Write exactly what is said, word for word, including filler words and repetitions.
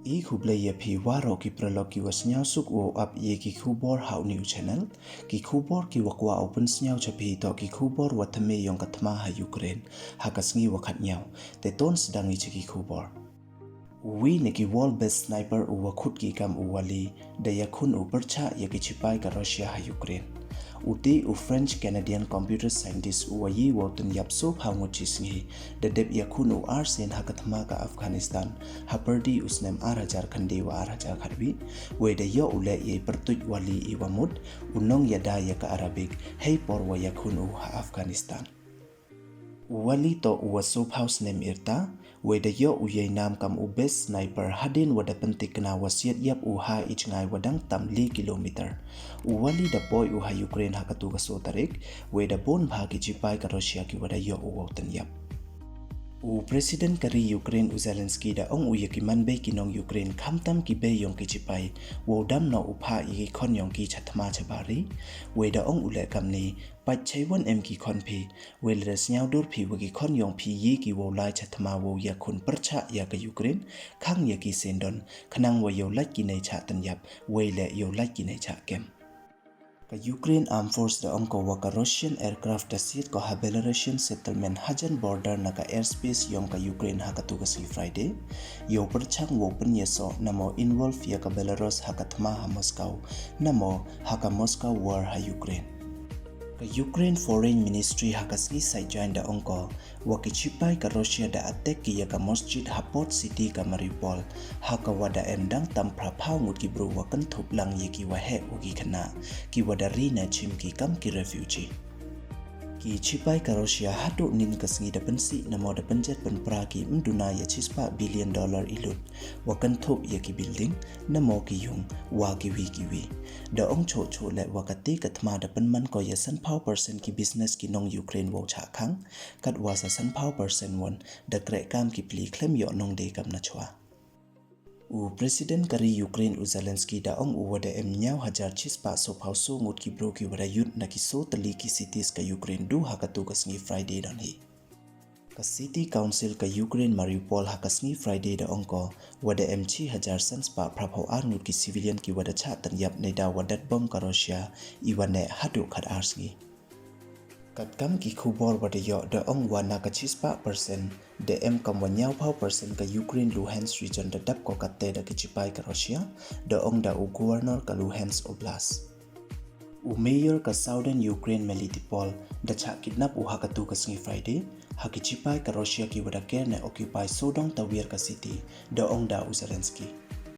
I khublei ya phi waroh ki paralok ki wa sniawsuk wow ap ya ki khubor ha u new channel. Ki khubor ki wa kwah u pynsniaw cha phi toh ki khubor wa thymme yong ka thma ha Ukraine ha ka sngi wa khatniaw. Te ton sdang i cha ki khubor. U wi na ki world best sniper u wa khut ki kam u Wali da yakhun u pyrchah ya ki chipai ka Russia ha Ukraine. U te u French Canadian computer scientist u wa yi wow tynyap soo phaw ngut chi sngi da dep yakhun u ar sien ha ka thma ka Afghanistan ha pyrdi u snem ar hajar khyndai wa ar hajar khatwi, wei da yoh u leh ya i pyrtuit Wali i wa mut u nong yada ya ka Arabic hei por wa yakhun u ha Afghanistan. U Wali toh u wa soo phaw snem yrta, wei da yoh u ya i nam kam u best sniper hadien wa da pyntikna wa siat yap u ha i jngai wa dang tam le kilometer. U Wali da poi u ha Ukraine ha katu ka soo tarik, wei da bun bha ki chipai ka Russia ki wa da yoh u wow tynyap. U President ka ri Ukraine u Zelensky da ong u ya ki manbei ki nong Ukraine khamtam ki bei yong ki chipai wow dam noh u phah ya ki khon yong ki cha thma cha bari, wei da ong u leh kamni, pait chaiwon em ki khon phi, wei lada sniawdur phi wa ki khon yong phi yi ki wow lai cha thma wow yakhun pyrchah ya ka Ukraine, khang ya ki syndon, khnang wa yow lait ki nei chah tynyap, wei leh yow lait ki nei chah kem. Ka Ukraine Armed Force da ong ko wa ka Russian aircraft da siat ko ha Belarusian settlement hajan border na ka airspace yong ka Ukraine ha katu ka sngi Friday, yow pyrchang wow pynyasoh namo involve ya ka Belarus ha ka thma ha Moscow, namo ha ka Moscow war ha Ukraine. Ka Ukraine Foreign Ministry ha ka sngi Saitjain da ong ko wa ki chipai ka Russia da attack ki ya ka masjid ha port city ka Mariupol, ha ka wa da em dang tam phra phaw ngut ki bru wa kynthup lang ya ki wa heh wa ki khynnah, ki wa da ri na chim ki kam ki refugee. Ki chipai ka Russia haduh nin ka sngi da pynsih namo da pynjet pynpra ki ym duna ya chispah billion dollar i lut wa kynthup ya ki building, namo ki yung, wa ki wi ki wi. Da ong choh choh leh wa kate ka thma da pynman ko ya san phaw percent ki business ki nong Ukraine wow chah khang, kat wa sa san phaw percent won da kreh kam ki pli khlem yoh nong de kam na chwa. U President ka ri Ukraine u Zelensky da ong u wa da em ñiaw hajar chispah soo phaw soo ngut ki bru ki wa da yut na ki soo tylli ki cities ka Ukraine du ha katu ka sngi Friday don hi. Ka City Council ka Ukraine Mariupol ha ka sngi Friday da ong ko wa da em chi hajar san spah phra phaw ar ngut ki civilian ki wa da chah tynyap nei da wa dat bom ka Russia i wa neh haduh khat ar sngi. Katkam ki khubor wa da yoh da ong wa na ka chispah percent da em kam wa ñiaw phaw percent ka Ukraine Luhansk region da dap ko katte da ki chipai ka Russia, da ong da u governor ka Luhansk Oblast. U mayor ka Southern Ukraine Melitopol da chah kidnap u ha katu ka sngi Friday ha ki chipai ka Russia ki wa da ker ne occupy sawdong tawiar ka city, da ong da u Zelensky.